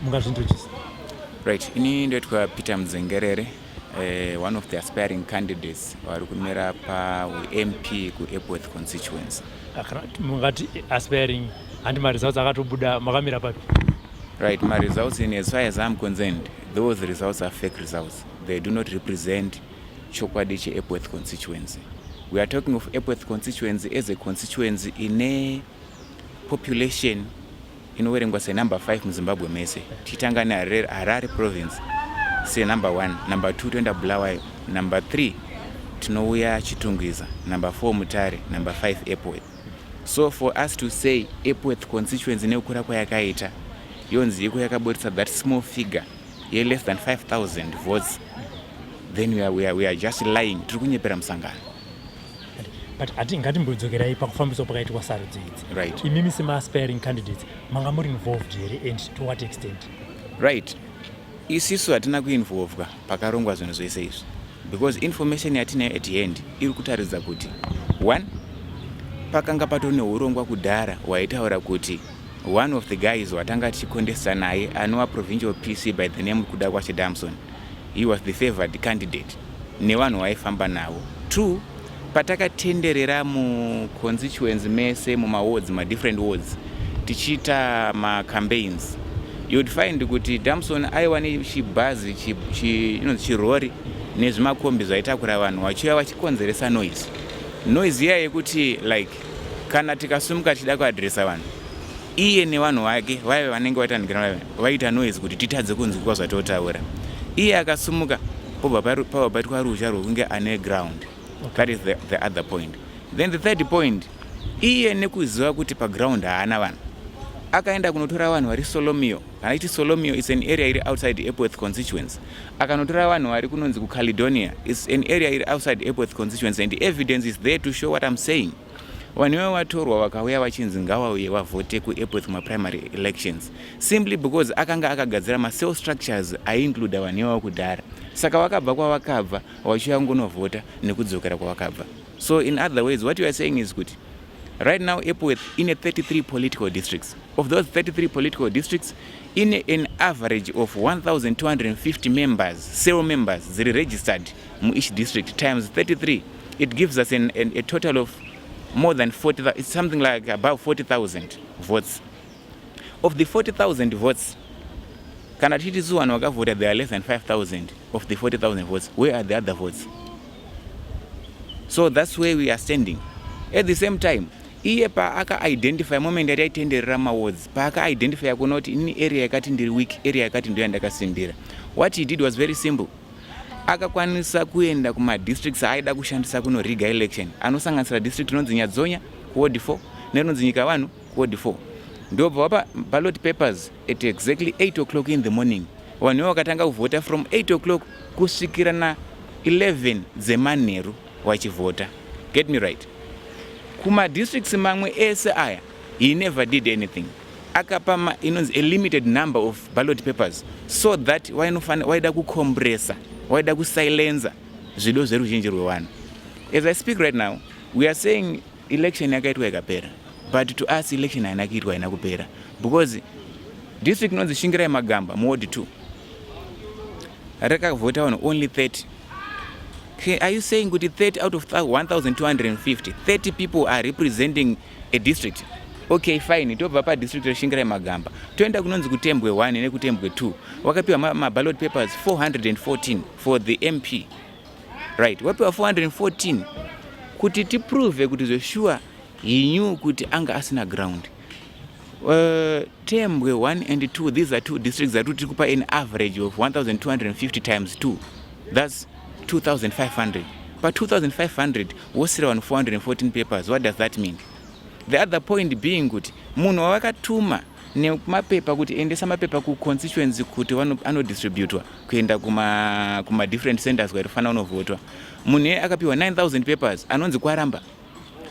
Mungazvintroduce? Right, ini ndoitwa Peter Mudzengerere, one of the aspiring candidates vari kumira paMP kuEpworth constituency. Ah, kana mungati aspiring, handi maresults akatobuda, makamira papi? Right, my results, in as far as I'm concerned, those results are fake results. They do not represent chokwadi cheEpworth constituency. We are talking of Epworth constituency as a constituency ine population inoverengwa senumber 5 muZimbabwe mese, tichitanga neHarare Province senumber 1, number 2 toenda Bulawayo, number 3 tinouya Chitungwiza, number 4 Mutare, number 5 Epworth. So for us to say Epworth constituency nekukura kwayakaita yonzi iko yakaburitsa that small figure yeless than 5000 votes, then we are just lying, tiri kunyepera musangano. But hati ngatimbodzokerai pakufambiswa pakaitwa sarudzo idzi. Imimi semaaspiring candidates manga muri involved here, and to what extent? Right, isisu hatina kuinvolvwa pakarongwa zvinhu zvese izvi, because information yatinayo at hand iri kutaridza kuti one, pakanga patori neurongwa kudhara hwaitaura kuti one of the guys watanga tichikontesta naye, anova provincial PC by the name Kudakwashe Damson, he was the favored candidate nevanhu vaifamba navo. Two, patakatenderera muconstituency mese, mumawards, madifferent wards, tichiita macampaigns, you'd find kuti Damson aiwa nechibhazi, inonzi chirori, nezvimakombi zvaitakura vanhu vachiuya vachikonzeresa noise, noise iya yekuti like kana tikasumuka tichida kuadresa vanhu, iye nevanhu vake vaive vanenge vaitanhikira vaita noise kuti titadze kunzwikwa zvatotaura. Iye akasumuka, pobva pabva paitwa ruzha rwekunge ane ground. That is the other point. Then the third point, iye nekuziva kuti paground haana vanhu, akaenda kunotora vanhu vari Solomio. Kana ichiti Solomio is an area iri outside Epworth constituency, akanotora vanhu vari kunonzi kuCaledonia, is an area iri outside Epworth constituency, and the evidence is there to show what I'm saying. Vanhu ivavo vatorwa vakauya vachinzi ngavauye vavhote kuEpworth maprimary elections, simply because akanga akagadzira macell structures aiincluda vanhu ivavo kudhara. Saka vakabva kwavakabva vachiuya kungonovhota nekudzokera kwavakabva. So in other words, what you are saying is kuti right now Epworth ine 33 political districts. Of those 33 political districts, ine an average of 1250 members, cell members dziri registered mueach district, times 33, it gives us a total of more than 40, it's something like above 40,000 votes. Of the 40,000 votes, kana tichiti su vanhu vakavhota, there are less than 5000 of the 40,000 votes. Where are the other votes? So that's where we are standing. At the same time, iye paakaidentify moment yataitenderera mawards, paakaidentifya kuona kuti inini area yakati ndiri weak, area yakati ndo yandakasimbira, what he did was very simple. Akakwanisa kuenda kumadistricts aaida kushandisa kunoriga election, anosanganisira district inonzi Nyadzonya kuward 4 nerinonzi Nyika Vanhu kuward 4. Ndobva wapa ballot papers at exactly 8 o'clock in the morning. Vanhu ivo vakatanga kuvhota from 8 o'clock kusvikira na11 dzemanheru vachivhota. Get me right, kumadistricts mamwe ese aya he never did anything. Akapa inonzi a limited number of ballot papers so that waida kucompressa, waida kusilenza zvido zveruzhinji rwevanhu. As I speak right now, we are saying election yakaitwa ikapera, but to us election haina kuitwa, haina kupera, because district inonzi Shingirai Magamba muward 2. Rakavhota vanhu only 30. Okay, are you saying kuti 30 out of 1250, 30 people are representing a district? Okay, fine. Tobva padistrict reShingirai Magamba, toenda kunonzi kuTembwe 1 nekuTembwe 2. Wakapiwa maballot papers 414 for the MP, right? Wapiwa 414 kuti tiprove kuti zvesure he knew kuti anga asina ground. Tembwe 1 and 2, these are two districts that tiri kupa an average of 1250 times 2, that's 2500. Pa2500 wosira vanhu 414 papers. What does that mean? The other point being kuti munhu wavakatuma nemapepa kuti endesa mapepa kuconstituency kuti anodistributwa kuenda kuma different centers kwaitofanira kunovhotwa, munhu iye akapiwa 9000 papers anonzi Kwaramba,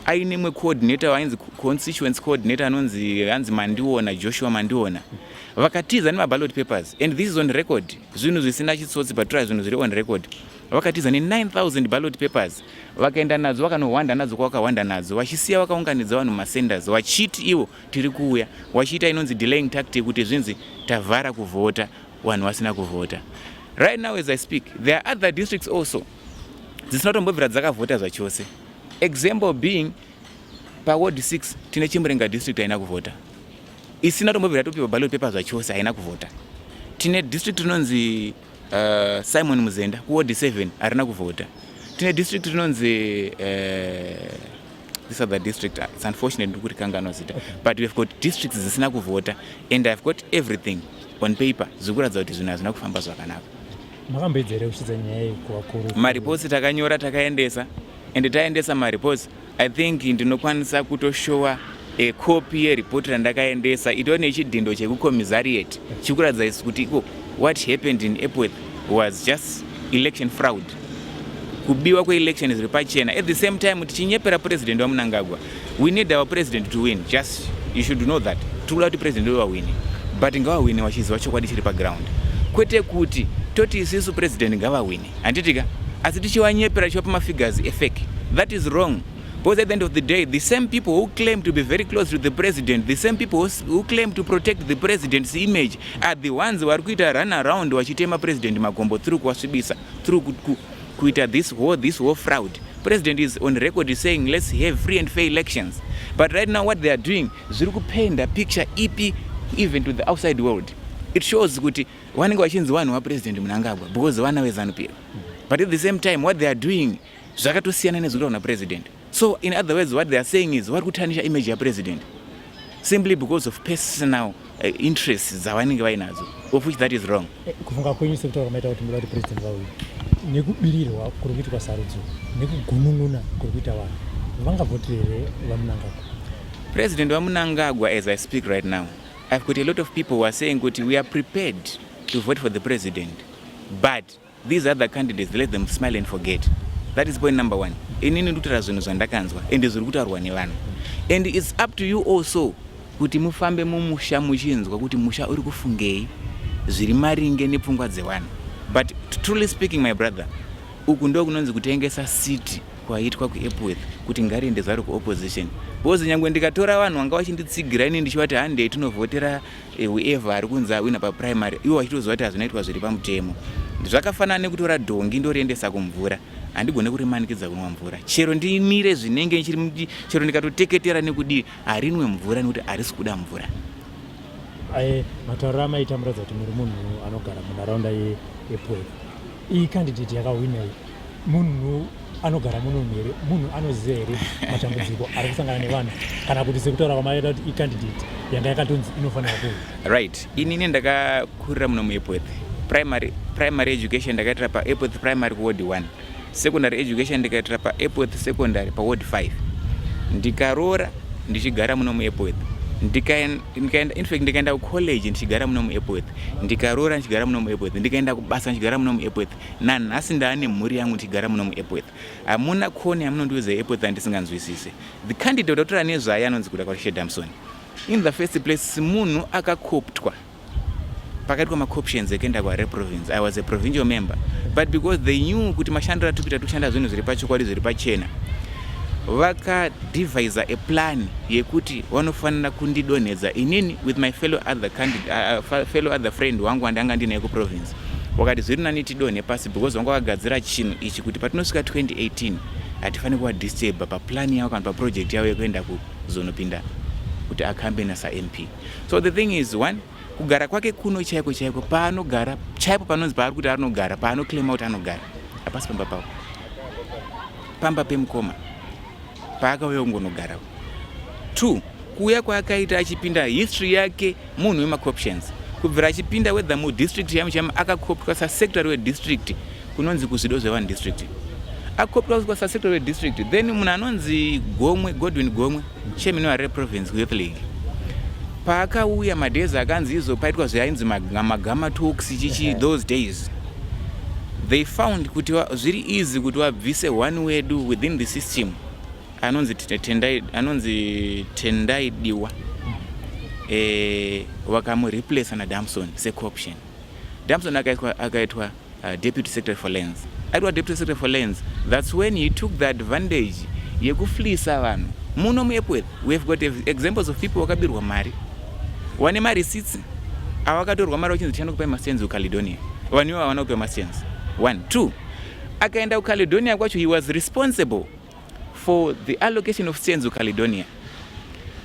aine mwe coordinator ainzi constituency coordinator anonzi anzi Mandiona, Joshua Mandiona. Vakatiza nemaballot papers, and this is on record. Zvinhu zvisina chitsotsi, but zvinhu zviri on record. Vakatiza ne9000 ballot papers, vakaenda nadzo, vakanohwanda nadzo kwavakahwanda nadzo, vachisiya vakaunganidza vanhu macenters, vachiti ivo tiri kuuya, vachiita inonzi delaying tactic kuti zvinzi tavhara kuvhota, vanhu vasina kuvhota. Right now as I speak, there are other districts also dzisina kutombobvira dzakavhota zvachose. Example being paward 6 tine Chimurenga district haina kuvhota, isina tombobvira topiwa ballot paper zvachose, haina kuvhota. Tine district rinonzi Simon Muzenda kuward 7, harina kuvhota. Tine district rinonzi this other district, it's unfortunate ndiri kurikanganwa zita, but we've got districts dzisina kuvhota, and I've got everything on paper zviri kuratidza kuti zvinhu hazvina kufamba zvakanaka. Makamboedza here kusvitsa nyaya iyi kuvakuru? Mareports takanyora, takaendesa, and taendesa mareports. I think ndinokwanisa kutoshowa copy yeripoti randakaendesa, itori nechidhindo chekucommissariat chikuratidza isu kuti iko what happened in Epworth was just election fraud, kubiwa kweelection zviri pachena, at the same time tichinyepera President waMnangagwa. We need our president to win, just you should know that tiri kuda kuti president wawine, but ngavawine vachiziva chokwadi chiri paground, kwete kuti toti isusu president ngavawine, handitika, asi tichivanyepera, tichivapa mafigures efake. That is wrong, because at the end of the day, the same people who claim to be very close to the president, the same people who claim to protect the president's image are the ones vari kuita run around vachitema president makumbo through kuvasvibisa, through kuita this whole fraud. President is on record saying, "Let's have free and fair elections," but right now what they are doing zviri kupenda picture ipi even to the outside world? It shows kuti vanenge vachinzi vanhu vaPresident Mnangagwa because vana veZANU PF, but at the same time what they are doing zvakatosiyana nezviri napresident. So in other words, what they are saying is vari kutarnisha image yapresident simply because of personal interests dzavanenge vainadzo, of which that is wrong. Kufunga kwenyu, sekutaura maita kuti muda kuti president vauye, nekubirirwa kuri kuitwa sarudzo nekugunun'una kuri kuita vanhu, vangavhotera here vaMnangagwa? President waMnangagwa, as I speak right now, I've got a lot of people who are saying kuti we are prepared to vote for the president, but these other candidates, let them smile and forget. That is point number one. Inini ndikutaura zvinhu zvandakanzwa ende zviri kutaurwa nevanhu, and it's up to you also kuti mufambe mumusha muchinzwa kuti musha uri kufungei zviri maringe nepfungwa dzevanhu. But truly speaking, my brother, uku ndo kunonzi kutengesa city kwaitwa kuEpworth kuti ngariende zvaro kuopposition, because nyange ndikatora vanhu vanga vachinditsigira ini ndichivati handei tinovhotera whoever ari kunzi awina paprimary, ivo vachitoziva kuti hazvinoitwa zviri pamutemo, zvakafanana nekutora dhongi ndoriendesa kumvura. Handigone kurimanikidza kunwa mvura, chero ndimire zvinenge chero ndikatoteketera nekudii, harinwe mvura nekuti harisi kuda mvura. Matauriro amaita muratidza kuti muri munhu anogara munharaunda yeEpworth. Iyi candidate yakahwina iyi, munhu anogara muno here? Munhu anoziva here matambudziko ari kusangana nevanhu, kana kuti sekutaura kwamaita kuti icandidate yanga yakatonzi inofanira kuhwina? Right, inini ndakakurira muno muEpworth. Primary education ndakaitira paEpworth Primary kuward 1. Secondary education ndikaitira paEpworth Secondary paward 5. Ndikaroora ndichigara muno muEpworth. Ndikaenda, in fact ndikaenda kucollege ndichigara muno muEpworth. Ndikaroora ndichigara muno muEpworth. Ndikaenda kubasa ndichigara muno muEpworth. Nanhasi ndaane mhuri yangu ndichigara muno muEpworth. Hamuna koni yamunondiudza Epworth andisinganzwisisi. The candidate wataura nezvaye anonzi Kudakwashe Damson, in the first place munhu akakoptwa pakaitwa macooptions ekuenda kuHarare Province. I was a provincial member, but because they knew kuti mashandiro atiri kuita tikushanda zvinhu zviri pachokwadi, zviri pachena, vakadevisa a plan yekuti vanofanira kundidonhedza inini with my fellow other, candidate, fellow other friend wangu wandanga ndinaye kuprovince. Wakati zviri nani tidonhe pasi because vanga vakagadzira chinhu ichi kuti patinosvika 2018 hatifaniri kuvadisturba paplan yavo kana paproject yavo yekuenda kuzonopinda kuti acampaigna saMP. So the thing is, one, kugara kwake kuno chaiko chaiko, paanogara chaipo, panonzi paari kuti anogara, paanoclaima kuti anogara, hapasi pamba pavo, pamba pemukoma paakauya kungonogarawo. Two, kuuya kwaakaita achipinda, history yake munhu wemacorruptions kubvira achipinda, whether mudistrict yamo chaimo akacooptwa sasecretary wedistrict kunonzi kuzvido zvevanhu district, acooptwa sasecretary wedistrict. Then munhu anonzi Gomwe, Godwin Gomwe, chairman weHarare Province Youth League, paakauya madays akanzi izvo paitwa zvainzi magama talks chichi, those days they found kuti zviri easy kuti vabvise one wedu within the system anonzi Tendai, anonzi Tendai Diwa, vakamureplace naDamson secooption. Damson akaitwa deputy secretary for lands. Aitwa deputy secretary for lands, that's when he took the advantage yekufleesa vanhu muno muEpworth. We have got examples of people vakabirwa mari, vane mareceipts avakatorwa mari vachinzi tichanokupai mastands kuCaledonia. Vanhu ivo havana kupiwa mastands. One, two, akaenda kuCaledonia kwacho, he was responsible for the allocation of stands kuCaledonia,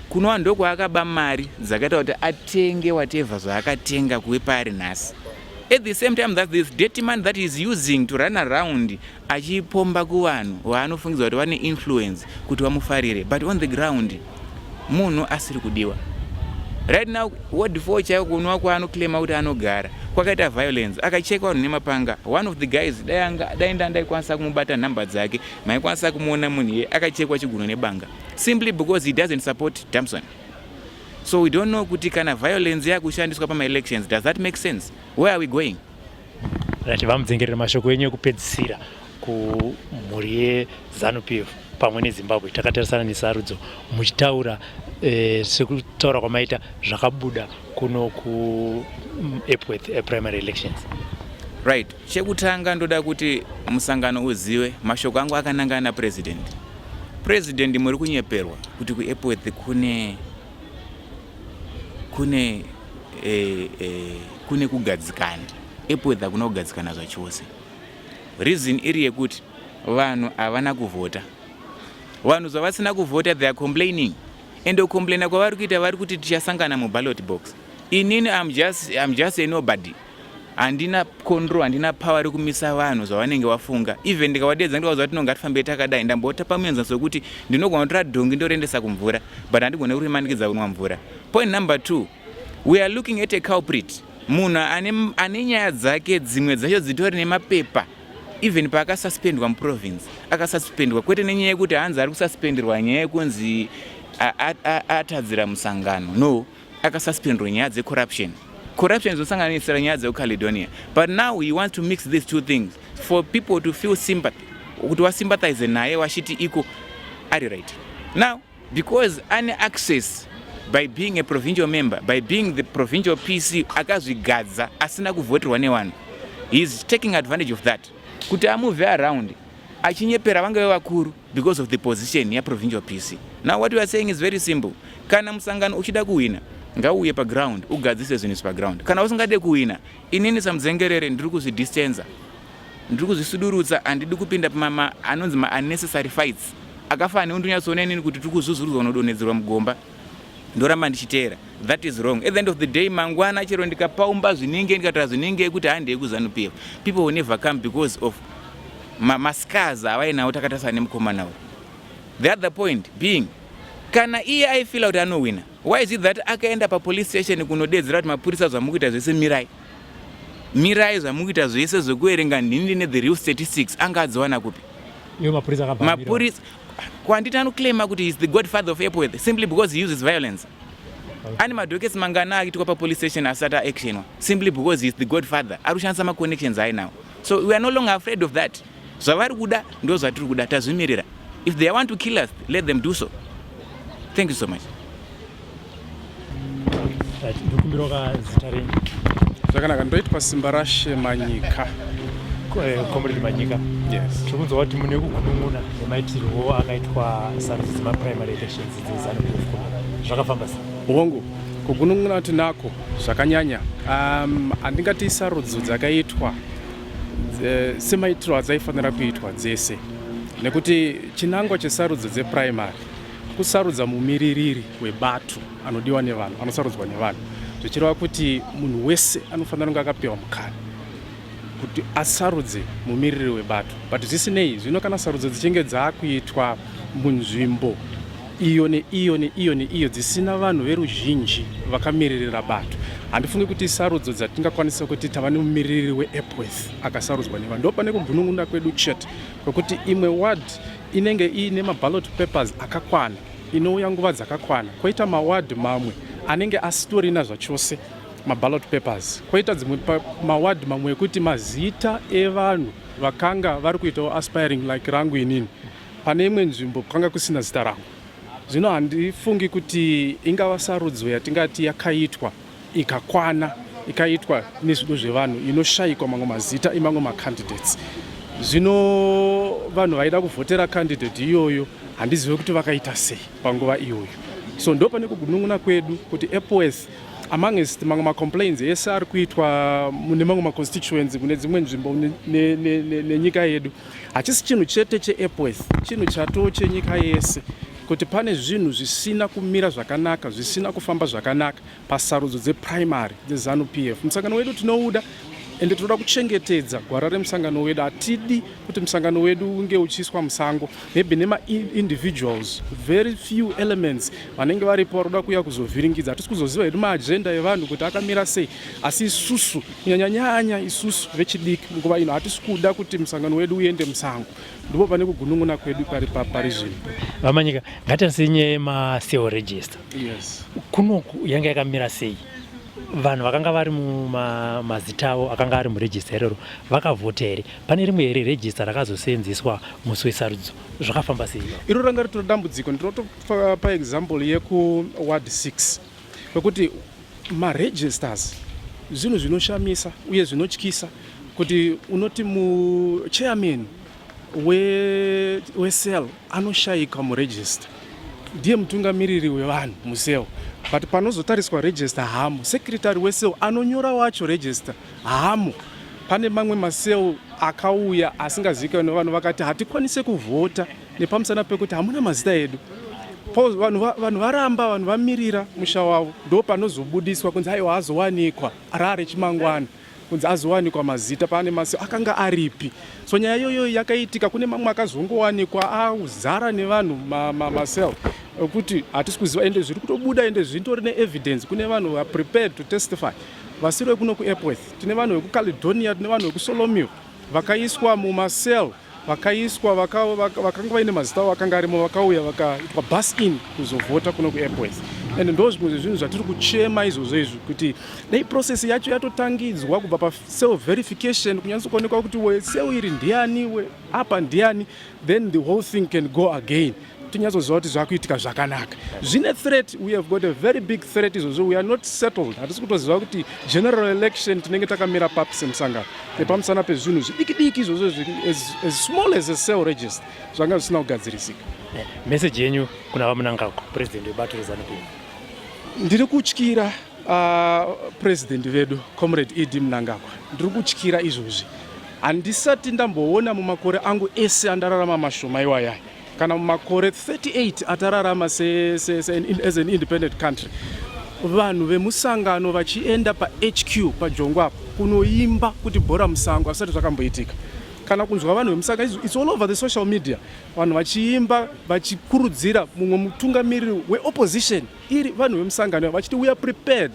kunova ndokwaakaba mari dzakaita kuti atenge whatever zvaakatenga kuve paari nhasi. At the same time, that this dirty money that is using to run around achipomba kuvanhu vaanofungidzwa kuti vane influence kuti vamufarire, but on the ground munhu asiri kudiwa. Right now, ward 4 chaiko kunova kwaanoclaima kuti anogara kwakaita violence, akacheka vanhu nemapanga. One of the guys, dai ndandaikwanisa kumubata nhamba dzake, maikwanisa kumuona munhu iye akachekwa chiguno nebanga simply because he doesn't support Damson. So we don't know kuti kana violence yakushandiswa pamaelections, does that make sense? Where are we going? Right, VaMudzengerere, mashoko enyu ekupedzisira kumhuri yeZANU PF pamwe neZimbabwe takatarisana nesarudzo, muchitaura sekutaura kwamaita zvakabuda kuno kuEpworth primary elections. Right, chekutanga ndoda kuti musangano uzive mashoko angu akanangana napresident. President, muri kunyeperwa kuti kuEpworth kune kugadzikana. Epworth hakuna kugadzikana zvachose. Reason iri yekuti vanhu havana kuvhota. Vanhu zvavasina kuvhota, they are complaining, and kucomplaina kwavari kuita, vari kuti tichasangana muballot box. Inini I'm just a nobody, handina control, handina power rekumisa vanhu zvavanenge vafunga. Even ndikavadedza, ndikavaudza kuti no, ngatifambei takadai, ndambotapa muenzaniso wekuti ndinogona kutora dhongi ndoriendesa kumvura, but handigone kurimanikidza kunwa mvura. Point number two, we are looking at a culprit, munhu ane nyaya dzake, dzimwe dzacho dzitori nemapepa. Even paakasuspendwa muprovince, akasuspendwa kwete nenyaya yekuti hanzi ari kususpendirwa nyaya yekunzi atadzira musangano. No, akasuspendwa nyaya dzecorruption. Corruption zvinosanganisira nyaya dzekuCaledonia, but now he wants to mix these two things for people to feel sympathy, kuti vasympathize naye vachiti iko ari right now because ane access by being a provincial member, by being the provincial PC akazvigadza asina kuvhoterwa nevanhu. He is taking advantage of that kuti amove around achinyepera vangave vakuru because of the position yaprovincial PC. Now what we are saying is very simple: kana musangano uchida kuwina, ngauye paground ugadzise zvinhu izvi paground. Kana usingade kuwina, inini saMudzengerere ndiri kuzvidistanza, ndiri kuzvisudurutsa, handidi kupinda pamama anonzi maunnecessary fights akafanira nekuti inini kuti tiri kuzvuzvurudzwa unodonhedzerwa mugomba, ndoramba ndichiteera. That is wrong. At the end of the day, mangwana chero ndikapaumba zvinenge, ndikataura zvinenge kuti handei kuZANU PF, people will never come because of mascars avainawo takatasana nemukomana uyu. The other point being, kana iye aifeela kuti anowina, why is it that akaenda papolice station kunodedzera kuti mapurisa, zvamukuita zvese mirai, mirai zvamukuita zvese zvekuverenga, ndini nethe real statistics? Anga adziwana kupi? Iwo mapurisa akabva amira. Mapurisa kwanditi anoclaima kuti is the godfather of Epworth simply because he uses violence. Ane madocuments mangana aitwa papolice station asati aactionwa simply because he is the godfather, ari kushandisa maconnections ainawo. So we are no longer afraid of that. Zvavari kuda ndo zvatiri kuda, tazvimirira. If they want to kill us, let them do so. Thank you so much. Right, ndokumbirawo kazita renyu. Zvakanaka, ndoitwa Simba Rashe Manyika. Comrade Manyika, Yes. Tiri kunzwa kuti mune kugunun'una nemaitirwo akaitwa sarudzo dzemaprimary elections dzeZANU PF. Zvakafamba sei? Hongu. Kugunun'una tinako zvakanyanya. Handingati sarudzo dzakaitwa semaitiro adzaifanira kuitwa dzese, nekuti chinangwa chesarudzo dzeprimary kusarudza mumiririri webato anodiwa nevanhu, anosarudzwa nevanhu, zvichireva kuti munhu wese anofanira kunge akapiwa mukana kuti asarudze mumiriri webato. But zvisinei, zvino kana sarudzo dzichinge dzaakuitwa munzvimbo iyo neiyo neiyo neiyo dzisina vanhu veruzhinji vakamiririra bato, handifungi kuti sarudzo dzatingakwanisa kuti tava nemumiririri weEpworth akasarudzwa nevanhu. Ndo pane kugunun'una kwedu chete, kwekuti imwe ward inenge iine maballot papers akakwana, inouya nguva dzakakwana, kwoita maward mamwe anenge asitorina zvachose maballot papers, kwoita dzimwe maward mamwe ekuti mazita evanhu vakanga vari kuitawo aspiring, like rangu inini, pane imwe nzvimbo kwanga kusina zita rangu. Zvino handifungi kuti ingava sarudzo yatingati yakaitwa ikakwana, ikaitwa nezvido zvevanhu, inoshayikwa mamwe mazita emamwe macandidates. Zvino vanhu vaida kuvhotera candidate iyoyo, handizive kuti vakaita sei panguva iyoyo. So ndo pane kugunun'una kwedu kuti Epworth, amongst mamwe macomplaints ese ari kuitwa mune mamwe maconstituency kune dzimwe nzvimbo nenyika yedu, hachisi chinhu chete cheEpworth, chinhu chato chenyika yese, kuti pane zvinhu zvisina kumira zvakanaka, zvisina kufamba zvakanaka pasarudzo dzeprimary dzeZANU PF. Musangano wedu tinouda, ende tinoda kuchengetedza gwara remusangano wedu. Hatidi kuti musangano wedu unge uchiiswa musango, maybe nemaindividuals, very few elements vanenge varipo vari kuda kuuya kuzovhiringidza. Hatisi kuzoziva hedu maagenda evanhu kuti akamira sei, asi isusu, kunyanyanyanya isusu vechidiki nguva ino, hatisi kuda kuti musangano wedu uende musango. Ndipo pane kugunun'una kwedu pari pari zvino. VaManyika, ngatarisei nyaya yemacell register. Yes. Kunoku yanga yakamira sei? Vanhu vakanga vari mumazita avo akanga ari muregister iroro vakavhota here? Pane rimwe here register rakazosenzeswa musi wesarudzo? Zvakafamba sei? Iro ranga ritori dambudziko. Ndinotopa example yekuward 6, kwekuti maregisters, zvinhu zvinoshamisa uye zvinotyisa kuti unoti muchairman wecell anoshayikwa muregister, ndiye mutungamiriri wevanhu mucell, but panozotariswa register hamo. Secretary wecell anonyora wacho register hamo. Pane mamwe macell akauya asingazivikanwi nevanhu, vakati hatikwanise kuvhota nepamusana pekuti hamuna mazita edu. Vanhu varamba, vanhu vamirira musha wavo, ndo panozobudiswa kunzi aiwa, azowanikwa rare chimangwana, kunzi azowanikwa mazita paane macell akanga aripi. So nyaya iyoyo yakaitika. Kune mamwe akazongowanikwa azara nevanhu macell ekuti hatisi kuziva, ende zviri kutobuda, ende zvitori neevidence. Kune vanhu vaprepared to testify vasiri vekuno kuEpworth. Tine vanhu vekuCaledonia, tine vanhu vekuSolomio vakaiswa mumacell, vakaiswa vakanga vaine mazita avo akanga arimo, vakauya vakaitwa bus in kuzovhota kuno kuEpworth. And ndo zvimwe zvezvinhu zvatiri kuchema izvozvo izvi, kuti dai process yacho yatotangidzwa kubva pacell verification, kunyatso kuonekwa kuti wecell iri ndiani, apa ndiani, then the whole thing can go again, tinyatsoziva kuti zvakuitika zvakanaka. Zvine threat, we have got a very big threat izvozvo. We are not settled. Hatisi kutoziva kuti general election tinenge takamira papi semusangano, nepamusana pezvinhu zvidiki diki izvozvo, as small as a cell register, zvanga zvisina kugadzirisika. Meseji yenyu kuna VaMnangagwa, president webato reZANU PF? Ndiri kutyira president vedu, Comrade ED Mnangagwa. Ndiri kutyira izvozvi. Handisati ndamboona mumakore angu ese andararama mashoma iwayaya, kana mumakore 38 atararama se, se, se, as an independent country, vanhu vemusangano vachienda paHQ paJongwe apo kunoimba kuti bhora musango. Hazvisati zvakamboitika, kana kunzwa vanhu vemusangano. It's all over the social media, vanhu vachiimba vachikurudzira mumwe mutungamiriri weopposition, iri vanhu vemusangano vachiti we are prepared.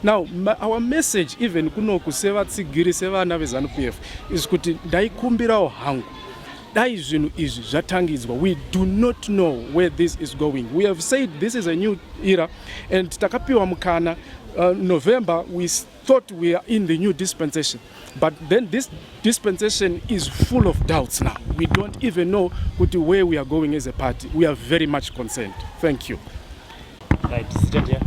Now our message even kunoku sevatsigiri, sevana veZANU PF, is kuti ndaikumbirawo hangu dai zvinhu izvi zvatangidzwa. We do not know where this is going. We have said this is a new era and takapiwa mukana November. We thought we are in the new dispensation, but then this dispensation is full of doubts. Now we don't even know kuti where we are going as a party. We are very much concerned. Thank you. Right, zita ndiya?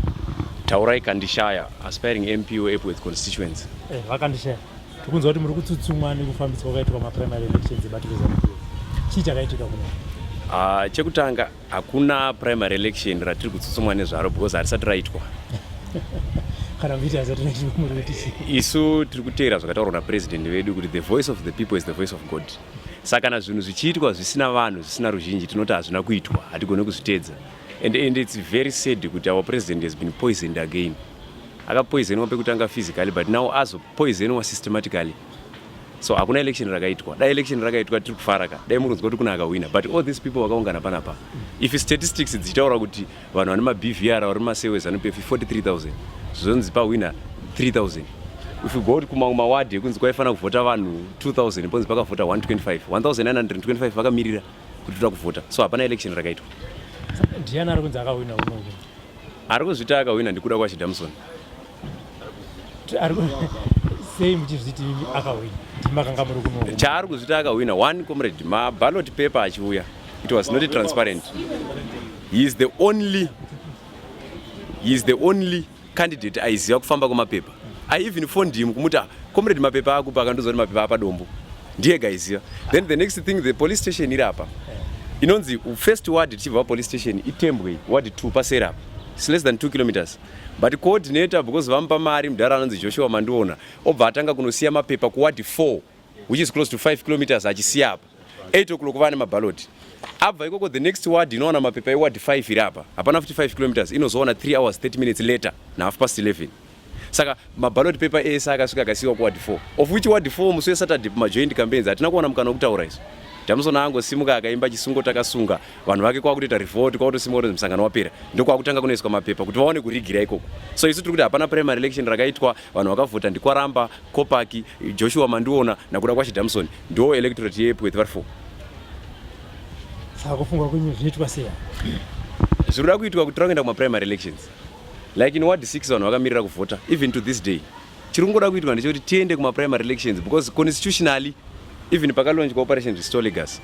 Taurai Kandishaya, aspiring MP weEpworth constituency. VaKandishaya, tikunzwa kuti muri kutsutsumwa nekufambiswa kwakaitwa maprimary elections ebato reZANU PF. Chii chakaitika kuno? Chekutanga, hakuna primary election ratiri kutsutsumwa nezvaro because harisati raitwa. Kana muchiti hazati muri kuti chii? Isu tiri kuteera zvakataurwa napresident vedu kuti the voice of the people is the voice of God. Saka kana zvinhu zvichiitwa zvisina vanhu, zvisina ruzhinji, tinoti hazvina kuitwa, hatigone kuzviteedza. And it's very sad kuti our president has been poisoned again. Akapoisonwa pekutanga physically, but now azopoisonwa systematically. So hakuna election rakaitwa. Dai election rakaitwa tiri kufara ka. Dai muri kunzwa kuti kuna akawina. But all these people vakaungana panapa. If statistics dzichitaura kuti vanhu vane maBVR vari mumasewe ZANU PF 43,000, zvonzi pawina 3,000. If you go kumamwe mawadhi ekunzi kwaifanira kuvhota vanhu 2,000, ponzi pakavhota 125, 1,925 vakamirira kuti toda kuvhota. So hapana election rakaitwa. Ndiani ari kunzi akawina unoku? Ari kuzvita akawina ndikuda kwaChidamson. Sei muchizviti akawina? Ndimakanga muri kuno. Chaari kuzvita akawina one comrade, maballot paper achiuya, it was not transparent. He is the only candidate aiziva kufamba kwemapepa. I even phoned him kumuti, "Ah, comrade, mapepa akupa?" Akandiudza kuti mapepa apadombo, ndiye gaiziva. Then the next thing, the police station iri apa inonzi first ward tichibva papolice station iTembwe ward 2 paseri apa. It's less than 2 kilometers, but coordinator, because vamupa mari, mudhara anonzi Joshua Mandiona, obva atanga kunosiya mapepa kuward 4, which is close to 5 kilometers, achisiya apa 8 o'clock vane mabhaloti. Abva ikoko, the next ward inowana mapepa eward 5 iri apa, hapana futi 5 kilometers, inozowana 3 hours 30 minutes later, na 11:30. Saka maballot paper ese akasvika akasiyiwa kuward 4, of which ward 4 musi weSaturday pamajoint campaigns hatina kuwana mukana wekutaura izvo. Damson angosimuka akaimba chisungo takasunga vanhu vake, kwakutoita revolt, kwakutosimuka kuti musangano wapera, ndokwakutanga kunoiswa mapepa kuti vaone kurigira ikoko. So isu tiri kuti hapana primary election rakaitwa. Vanhu vakavhota ndikwaramba Kopaki, Joshua Mandiona nakuda kwaChidamson, ndo electorate yeEpworth vari 4. Saka kufunga kwenyu zvinoitwa sei? Zviri kuda kuitwa kuti tiri kuenda kumaprimary elections. Like in ward 6 vanhu vakamirira kuvhota even to this day. Chiri kungoda kuitwa ndechekuti tiende kumaprimary elections, because constitutionally, even pakalaunchwa Operation Restore Legacy,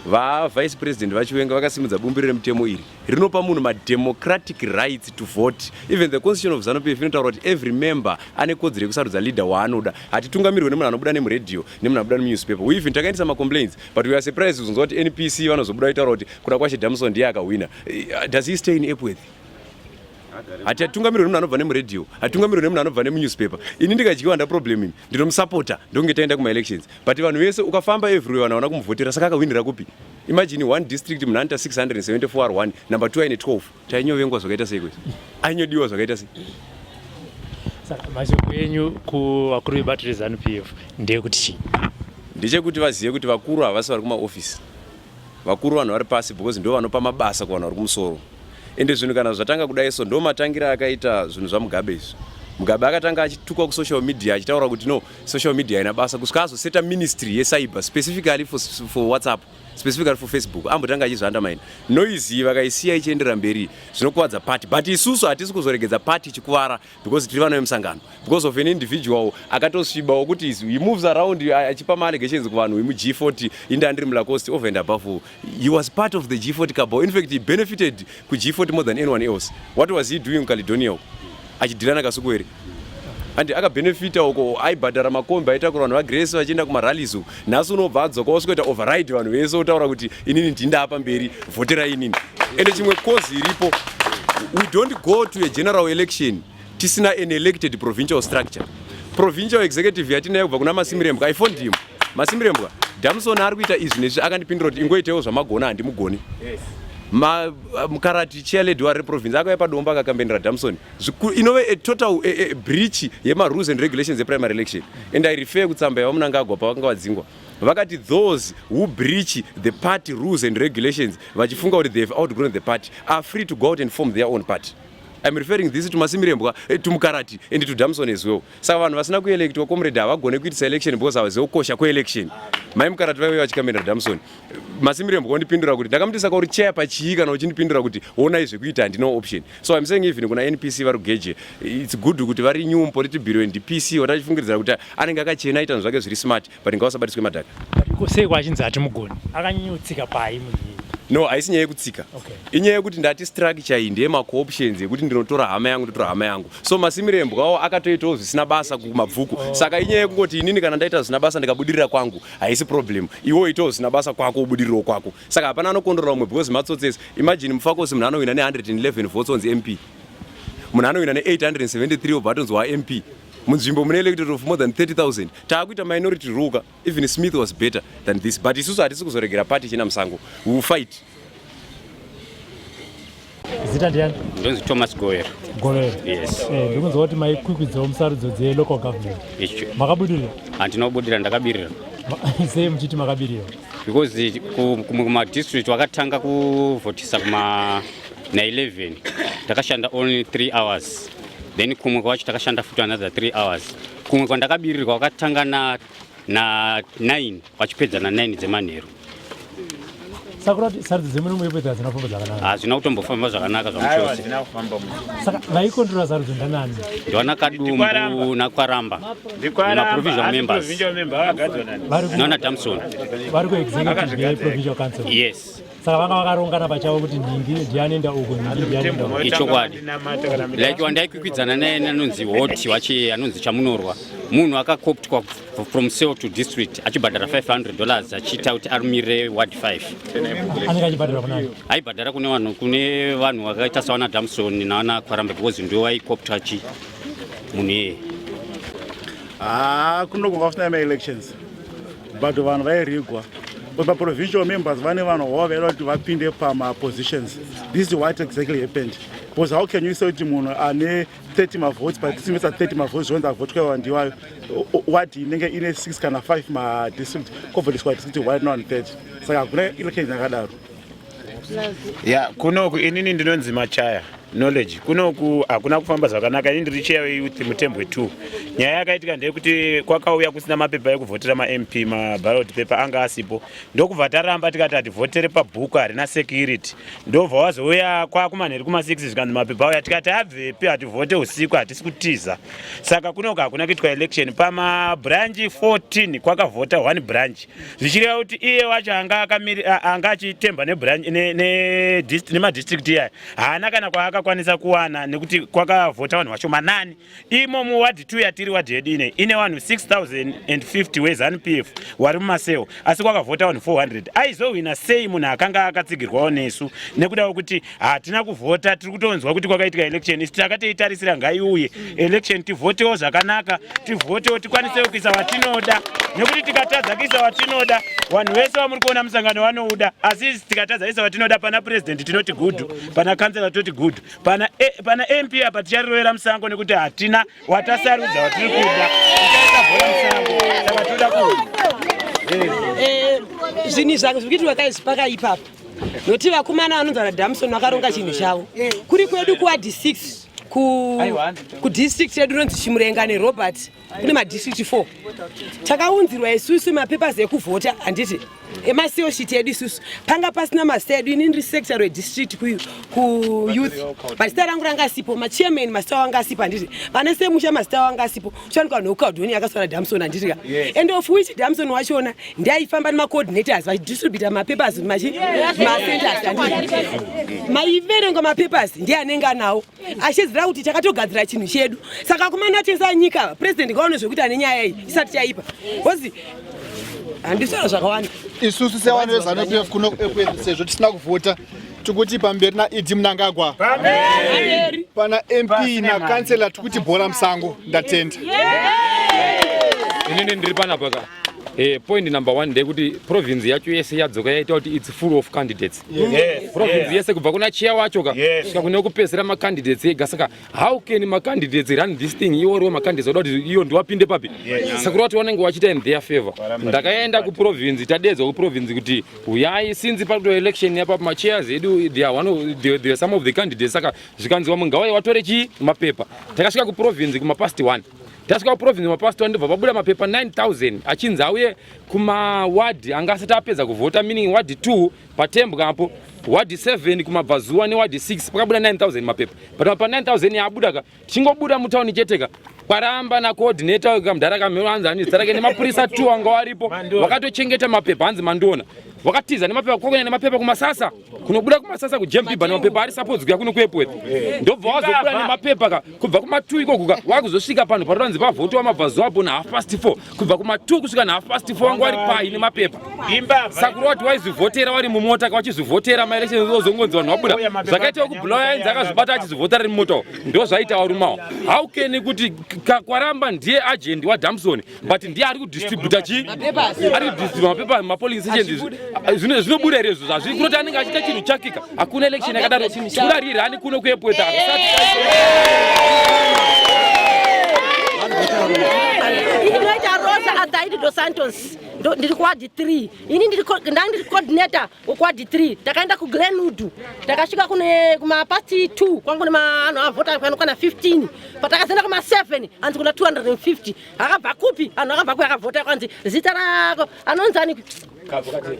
vavice president vaChiwenga vakasimudza bumbiro remutemo iri rinopa munhu mademocratic rights to vote. Even the constitution of ZANU PF inotaura kuti every member ane kodzero yekusarudza leader waanoda. Hatitungamirwe nemunhu anobuda nemuredhiyo, nemunhu anobuda nemunewspaper. We even takaendesa macomplaints, but we are surprised kuzonzwa kuti NPC vanozobuda vaitaura kuti kuda kwache Damson ndiye akahwina. Does he stay in Epworth? Hatiatungamirwe nemunhu anobva nemuredhiyo, hatitungamirwe nemunhu anobva nemunewspaper. Ini ndikadyiwa ndaproblem imi ndinomusapota, ndonge taenda kumaelections, but vanhu vese ukafamba everywhere vanhu havana kumuvhotera. Saka akahwinira kupi? Imagine one district munhu anoita 674 r1, number 2 aine 12. Tainyovengwa zvakaita sei kwese? Ainyodiwa zvakaita sei? Saka mashoko enyu kuvakuru vebato reZANU PF ndeyekuti chii? Ndechekuti vazive kuti vakuru havasi vari kumaofisi, vakuru vanhu vari pasi, because ndo vanopa mabasa kuvanhu vari kumusoro. Ende zvinhu kana zvatanga kudai, so ndo matangira akaita zvinhu zvaMugabe izvi. Mugabe akatanga achitukwa kusocial media, achitaura kuti no, social media haina basa, kusvika azoseta ministry yecyber specifically for WhatsApp, specifically for Facebook. Ambotanga achizviandamaina noise iyi, vakaisiya ichiendera mberi zvinokuvadza party. But isusu hatisi kuzoregedza party ichikuvara because tiri vana vemusangano, because of an individual akatosviba wokuti he moves around achipa maallegations kuvanhu vemu-G40. Inde andiri muLacoste. Over and above all, he was part of the G40 cabal. In fact, he benefited ku-G40 more than anyone else. What was he doing Caledonia uko achidhirana Kasukuwere? And akabenefita uko, aibhadhara makombi aitakura vanhu vaGrace vachienda kumarallies uko. Nhasi unobva adzoka osvikoita override vanhu vese, otaura kuti inini ndindapa mberi, vhoterai inini. Ende chimwe cause iripo, we don't go to a general election tisina an elected provincial structure. Provincial executive yatinayo kubva kuna Masimirembwa, I phoned him, "Masimirembwa, Damson ari kuita izvi nezvi." Akandipindura kuti, "Ingoitewo zvamagona, handimugoni." Mukarati chairlady wari reprovince akauya padombo akakambenera Damson. Inove a total a breach yemarules and regulations eprimary election. And I refer kutsamba yavaMnangagwa pavakanga vadzingwa, vakati those who breach the party rules and regulations vachifunga kuti they have outgrown the party are free to go out and form their own party. I'm referring this to Masimirembwa, to Mukarati and to Damson as well. Saka vanhu vasina kuelectwa, comrade, havagone kuitisa election because havazive kukosha kweelection. Mai Mukarati vaive vachikambenera Damson. Masimirembwa ondipindura kuti ndakamuti, "Saka uri chair pachii kana uchindipindura kuti onai zvekuita, handina option?" So I'm saying even kuna NPC vari kugeje, it's good kuti vari new politburo and PC watachifungidzira kuti anenge akachena, aita zvinhu zvake zviri smart, but ngavasabatiswe madhaka. But sei kwachinzi hatimugoni? Akanyanyotsika pai munhu iyeye? No, haisi nyaya yekutsika. Inyaya yekuti ndati structure iyi ndeyemacooptions, yekuti ndinotora hama yangu, ndotora hama yangu. So Masimirembwawo akatoitawo zvisina basa kuMabvuku. Saka inyaya yekungoti inini kana ndaita zvisina basa ndikabudirira kwangu haisi problem, iwo itawo zvisina basa kwako ubudirirawo kwako. Saka hapana anokondorora umwe because matsotsesi. Imagine Mufakosi, munhu anowina ne111 votes onzi MP. Munhu anowina ne873 obva atonzwa MP munzvimbo mune electorate of more than 30,000. Taakuita minority rule ka. Even Smith was better than this, but isusu hatisi kuzoregera party ichienda musango. We will fight. Zita ndiani? Ndonzi Thomas Gower. Gower. Yes. Eh, ndikunzwa kuti maikwikwidzawo musarudzo dzelocal government. Icho. Makabudirira? Handina kubudira, ndakabirira. Sei muchiti makabirira? Because kuma district wakatanga kuvhotisa kuma na 11 takashanda only 3 hours, then kumwe kwacho takashanda futi another 3 hours. Kumwe kwandakabirirwa wakatanga na 9 wachipedza na 9 dzemanheru. Saka kuti sarudzo dzemuno muEpworth hadzina kufamba zvakanaka? Hazvina kutombofamba zvakanaka zvamuchose. Saka vaikondrora sarudzo ndanani? Ndiwana Kadumbu naKwaramba nemaprovincial members naona Damson. Vari kuexecutive yeprovincial council? Yes. Saka vanga vakarongana pachavo kuti nhingi ndianoenda uku, nhingi ndianoenda uku? Ichokwadi. Like wandaikwikwidzana naye anonzi Hoti wachi anonzi Chamunorwa, munhu akakoptwa from cell to district achibhadhara $500 achiita kuti arumirire ward 5. Anenge achibhadhara kunani? Aibhadhara kune vanhu vakaita savana Damson naana Kwaramba, because ndiwo vaikoptwa chi munhu iyeye. Haa, kuno kunga kusina maelections, but vanhu vairigwa. But maprovincial members vane vanhu vavo vaida kuti vapinde pamapositions. This is what exactly happened, because how can you say kuti munhu ane 30 mavotes, but tisimisa 30 mavotes zvonzi avhotwa ndiwayo? Ward inenge ine 6 kana 5 madistrict, kovhotiswa district 1 130. Saka hakuna election yakadaro. Ya, kunoku inini ndinonzi Machaya Knowledge. Kunoku hakuna kufamba zvakanaka. Ini ndiri chair weyouth Mutembwe 2. Nyaya yakaitika ndeyekuti kwakauya kusina mapepa ekuvhotera maMP, maballot paper anga asipo, ndokubva taramba tikati hativhotere pabhuku, harina security. Ndobva wazouya kwakumanheru kuma6, zvikanzi mapepa auya. Tikati abvepi? Hativhote usiku, hatisi kutiza. Saka kunoku hakuna kuitwa election. Pamabranch 14 kwakavhota one branch, zvichireva kuti iye wacho anga achitemba nemadistrict iyaya haana kana kwaakakwanisa kuwana, nekuti kwakavhota vanhu vashomanani imo muwadhi 2 yatiri. Wadhi yedu ine vanhu 6050 weZANU PF wari mumaseo, asi kwakavhota vanhu 400. Aizohwina sei munhu akanga akatsigirwawo nesu? Nekuda kwekuti hatina kuvhota, tiri kutonzwa kuti kwakaitika election. Isi takatoitarisira, ngaiuye election tivhotewo zvakanaka, tivhotewo tikwanisewo kuisa watinoda, nekuti tikatadza kuisa watinoda, vanhu vese vamuri kuona musangano vanouda, asi isi tikatadza kuisa watinoda, pana president tinoti good, pana kansela toti good, pana MP apa ticharirovera musango, nekuti hatina watasarudza watiri kuda. Tichaisa bhora musango. Saka toda ku Zvinhu zvangu zviri kuitirwa kaizvi pakaipapo, nokuti vakomana vanonzi vana Damson vakaronga chinhu chavo. Kuri kwedu kuwadhi 6, kudistrict yedu inonzi Chimurenga neRobert, kune madistrict 4. Takaunzirwa isusu mapapers ekuvhota, handiti, emacell sheet edu. Isusu panga pasina mazita edu. Ini ndiri secretary wedistrict kuyouth, but zita rangu ranga asipo. Machairman mazita avo anga asipo, handiti? Vana semusha mazita avo anga asipo. Uchawanikwa noukadhoni yakasara Damson, handiti ka? And of which Damson wachona ndiaifamba nemacoordinators vachidistributa mapapers macenters, handiti? Maiverengwa mapapers ndiye anenge anawo, achiziva kuti takatogadzira chinhu chedu. Saka kumana atengesa nyika, president ngaone zvekuti ane nyaya iyi isati chaipa, because handisara zvakawanda. Isusu sevanhu veZANU PF kuno Epworth, sezvo tisina kuvhota, tikuti pamberi naED Mnangagwa. Pana MP nakansela tikuti bhora musango. Ndatenda. Inini ndiri panapa ka. Point number one ndeyekuti province yacho yese yadzoka yaita kuti it's full of candidates. Province yese, kubva kuna chair wacho ka kusvika kune kupedzisira, macandidates ega. Saka how can macandidates run this thing? Iwo riwo macandidates oda kuti iyo ndiwapinde papi? Saka kureva kuti vanenge vachiita in their favor. Ndakaenda kuprovince, tadedzwa kuprovince kuti uyai, since pakuto election yapa, machairs edu, they are one of, they are some of the candidates. Saka zvikanzi vamwe ngavai watore chii mapepa. Takasvika kuprovince kumapast 1. Tasvika kuprovince mapast 1, ndobva pabuda mapepa 9000 achinzi auye kumawadhi anga asati apedza kuvhota, meaning ward 2 paTembwa apo, ward 7 kumabvazuva neward 6. Pakabuda 9000 mapepa, but pa 9000 yaabuda ka, tichingobuda mutauni chete ka, kwaramba nacoordinator kamudhara kamhero, hanzi ani zita rake, nemapurisa 2 anga waripo wakatochengeta mapepa, hanzi Mandiona. Wakatiza nemapepa kwakuenda nemapepa kumasasa kunobuda kumasasa kujembiba nemapepa ari suppose kuya kuno kuepworth ndobva wazobuda nemapepa ka kubva kuma2 ikoko ka wakuzosvika panhu patoranzi pavhotiwa mabvazuva apo nahalf past 4 kubva kuma2 kusvika nahalf past 4 wangu wari pai nemapepa saka kureva kuti waizvivhotera wari mumota ka wachizvivhotera maelection ozongonzi vanhu vabuda zvakaita kubulawa yainzi akazvibata achizvivhotera ari mumota ndo zvaita varumawo how can kuti kwaramba ndiye agent wadamson but ndiye ari kudistributa chii ari kudistributa mapepa mapolling stations zvinobuda here izvo zvazviri kunoti anenge achiita chinhu chakika hakuna election yakadaro tikuda rirani kuno kuepweta Ndinoita Rosa Adaide dos Santos ndiri kuwadi 3 ini ndanga ndiri coordinator wekuwadi 3 takaenda kuglenwood takasvika kune kumapasti 2 kwangu nevanhu avhota kanokwana 15 patakazoenda kuma 7 hanzi kuna 250 akabva kupi anhu akabva kupi akavhota kwanzi zita rako anonzi ani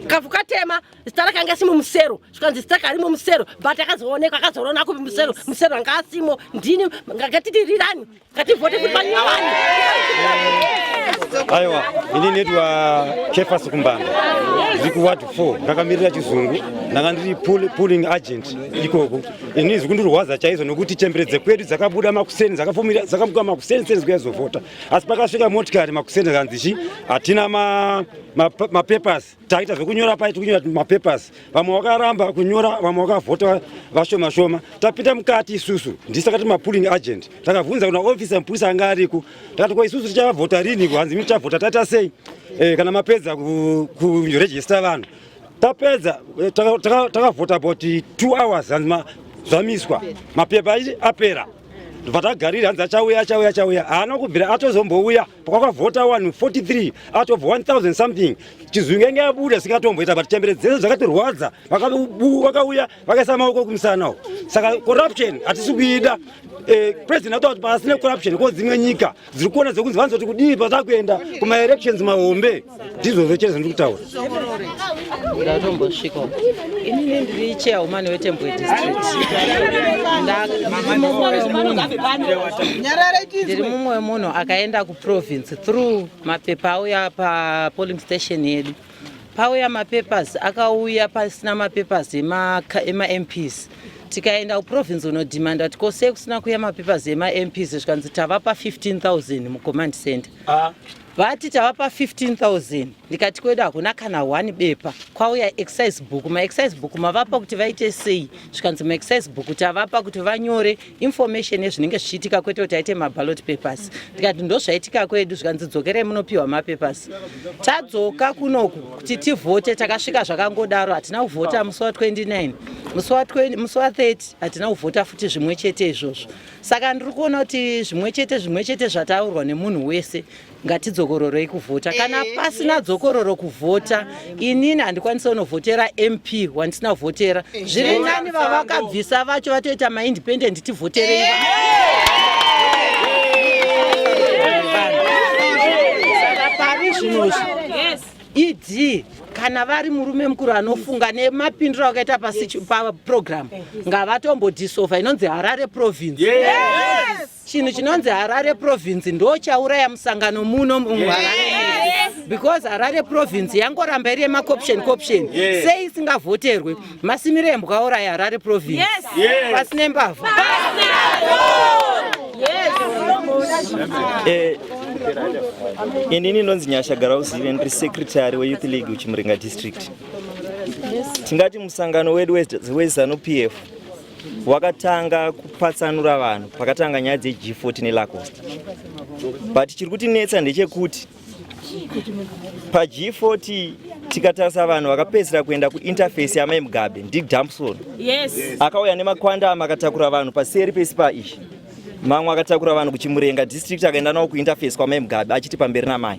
kavukatema zita rake anga asimo musero zvikanzi zita rake arimo musero but akazoonekwa akazorona kupi musero musero anga asimo ndini ngatiti rirani ngativhote kuti panyowani aiwa ini netwa kefas kumbanda ndiri kuward 4 ndakamirira chizungu ndanga ndiri pulling agent ikoko ini zvikundirwadza chaizvo nokuti chembere dzekwedu dzakabuda makuseni dzakafumira dzakamuka makuseni seni dzikuya zovhota asi pakasvika motikari makuseni kanzi chi hatina mapapers ma taita zvekunyora pai tikunyora mapapers vamwe vakaramba kunyora vamwe vakavhota vashoma shoma tapinda mukati isusu ndisi takati mapulling agent takabvunza kuna officer mupurisa anga ariko takati ko isusu tichavhota rini hanzi michavhota taita sei eh, kana mapedza kuregister vanhu tapedza eh, takavhota about 2 hours hanzi zvamiswa mapepa achi apera ndobva tagarira hanzi achauya achauya achauya haana kubvira atozombouya pakwakavhota vanhu 43 out of 1000 something chizungu yange yabuda singatomboita but chembere dzese zvakatirwadza vakauya vakaisa maoko kumusana uko saka corruption hatisi kuida eh, president ataura kuti pasi necorruption ko dzimwe nyika dziri kuona dzekunzi vanozoti kudii patakuenda kumaelections mahombe ndizvozvo chete zvandiri kutaura ndatombosvika inini ndiri chairwoman wetembwe district ndiri mumwe wemunhu akaenda kuprovince through mapepa auya papolling station yedu Pauya mapapers akauya pasina mapapers emaMPs tikaenda kuprovince unodhimanda kuti ko sei kusina kuuya mapapers emaMPs zvikanzi tavapa 15000 mucommand center ah. vati tavapa 15000 ndikati kwedu hakuna kana one bepa kwauya excise book maexcise book mavapa kuti vaite sei zvikanzi maexcise book tavapa kuti vanyore information yezvinenge zvichiitika kwete kuti aite maballot papers ndikati ndozvaitika kwedu zvikanzi dzokerei munopiwa mapapers tadzoka kunoku kuti tivhote takasvika zvakangodaro hatina kuvhota musi wa 29 musi wa 30 hatina kuvhota futi zvimwe chete izvozvo saka ndiri kuona kuti zvimwe chete zvimwe chete zvataurwa nemunhu wese Ngatidzokororei kuvhota kana eh, pasina dzokororo kuvhota inini handikwanise unovhotera mp wandisina kuvhotera eh, zviri nani vavakabvisa vacho vatoita maindependent tivhoterei eh. saka pari zvino izvi ED kana vari murume mukuru anofunga nemapindiro akaita paprogram ngavatombodisova inonzi Harare province yes. Chinhu chinonzi Harare province ndochauraya musangano muno muHarare yes. Because Harare province yangoramba iri yemacorruption corruption yes. Sei isingavhoterwe masimiro embwa auraya Harare province yes. Yes. Pasine mbavha eh, inini ndonzi Nyasha Garauzive ndiri secretary weYouth League kuChimurenga district. Tingati musangano wedu weZanu PF wakatanga kupatsanura vanhu pakatanga nyaya dzeG40 neLacoste but chiri kutinetsa ndechekuti paG40 tikatarisa vanhu vakapedzisira kuenda kuinterface yamai Mugabe ndiDampson yes. akauya nemakwandama akatakura vanhu paseri pesipa ichi mamwe akatakura vanhu kuchimurenga district akaenda nawo kuinterface kwamai Mugabe achiti pamberi namai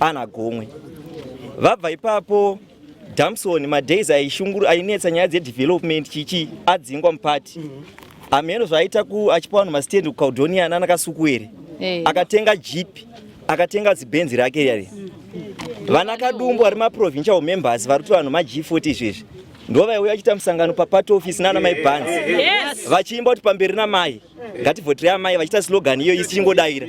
ana gomwe vabva ipapo Damson madays aishunguru ainetsa nyaya dzedevelopment chichi adzingwa mupati mm. Hameno zvaaita ku achipa vanhu mastand kuCaldonia nana Kasukuwere hey. Akatenga jeep akatenga zibenzi rake riya riya mm. Vana Kadumbu vari maprovincial members vari kuti vanhu maG40 izvezvi. Ndo vaiuya vachiita musangano paparty office nana mai Barnes. Vachiimba kuti pamberi namai. Ngativhoterei amai vachiita slogan iyo isi chingodaira.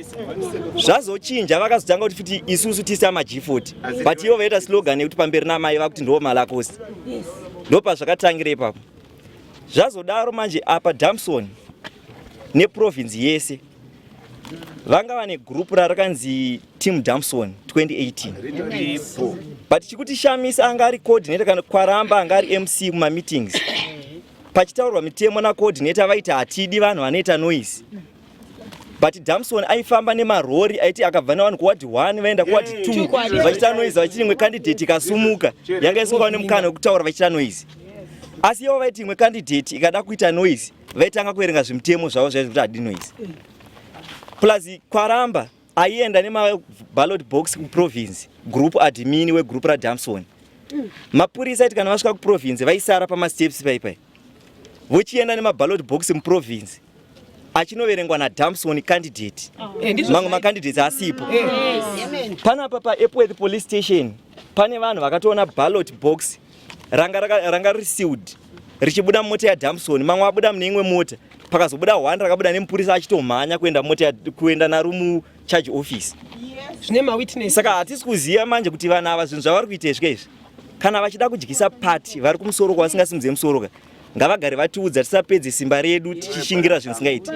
Zvazochinja vakazotanga kuti futi isusu tisi ama G40. But ivo vaita slogan yekuti pamberi namai vakuti ndo malakosi. Ndopazvakatangira ipapo. Zvazodaro manje apa Damson neprovince yese vanga vane group rarakanzi team Damson 2018 but chikutishamisa anga ari coordinator kana kwaramba anga ari MC mumameetings pachitaurwa mitemo nacoordinator vaiti hatidi vanhu vanoita noise but Damson aifamba nemarori aiti akabva nevanhu kuward 1 vaenda kuward 2 vachiita noise vachiti imwe candidate ikasumuka yanga isingawane mukana wekutaura vachiita noise asi ivo vaiti imwe candidate ikada kuita noise vaitanga kuverenga zvimutemo zvavo zvaizi kuti hadi noise plus kwaramba aienda nemaballot box kuprovince group admin wegroup radamson mapurisa aiti kana vasvika kuprovince vaisara pamasteps paipai vochienda nemaballot box muprovince achinoverengwa nadamson candidate eh, mamwe macandidates asipo eh. panapa paepworth police station pane vanhu vakatoona ballot box ranga ranga riri sealed richibuda mumota yadamson mamwe abuda mune imwe mota pakazobuda one rakabuda nemupurisa achitomhanya kuenda mota kuenda naro mucharge office zvine mawitness saka hatisi kuziva manje kuti vanhu ava zvinhu zvavari kuita izvika izvi kana vachida kudyisa party vari kumusoro kwavasingasimudze musoro ka ngavagare vatiudza tisapedze simba redu tichishingira zvinhu zvisingaiti